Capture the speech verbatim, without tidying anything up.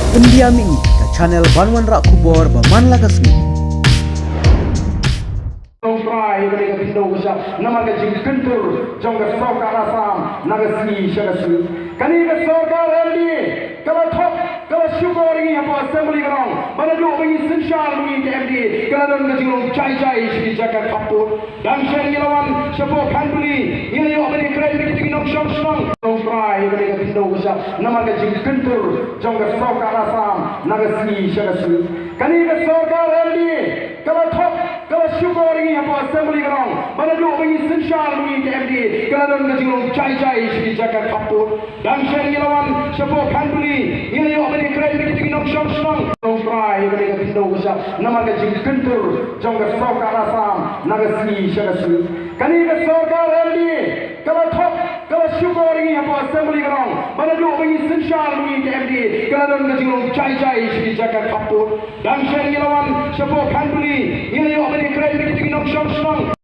Pyndiah mihngi ka channel ban wanrah khubor ba man la ka sngi. Nongtrai, ïa kane ka khyndew ka shyiap namar ka jingkyntur jong ka sorkar Assam na ka sngi sha ka sngi. Kane ka sorkar M D A ka la thok, ka la shukor ïa ngi hapoh Assembly ka long ba naduh ba ngi synshar ba ngi ka M D A ka la don ka jinglong jai jai sha ki jaka khappud. Dang shen ngi la wan shapoh Khanduli, ngi la ïoh ban ïakren bad kita ki nongshong shnong. Nongtrai, ïa kane ka khyndew ka shyiap namar ka jingkyntur jong ka sorkar Assam na ka sngi sha ka sngi. Kane ka sorkar M D A ka la thok, ka la shukor ïa ngi hapoh Assembly ka long ba naduh ba ngi synshar ba ngi ka M D A ka la don ka jinglong jai jai sha ki jaka khappud. Dang shen ngi la wan shapoh Khanduli, ngi la ïoh ban ïakren bad kita ki nongshong shnong. Nongtrai, ïa kane ka khyndew ka shyiap namar ka jingkyntur jong ka sorkar Assam na ka sngi sha ka sngi. Kane ka sorkar M D A ka la thok, ka la shukor ïa ngi hapoh Assembly ka long ba naduh ba ngi synshar ba ngi ka M D A ka la don ka jinglong jai jai sha ki jaka khappud. Dang shen ngi la wan shapoh Khanduli, ngi la ïoh ban ïakren bad kita ki nongshong shnong.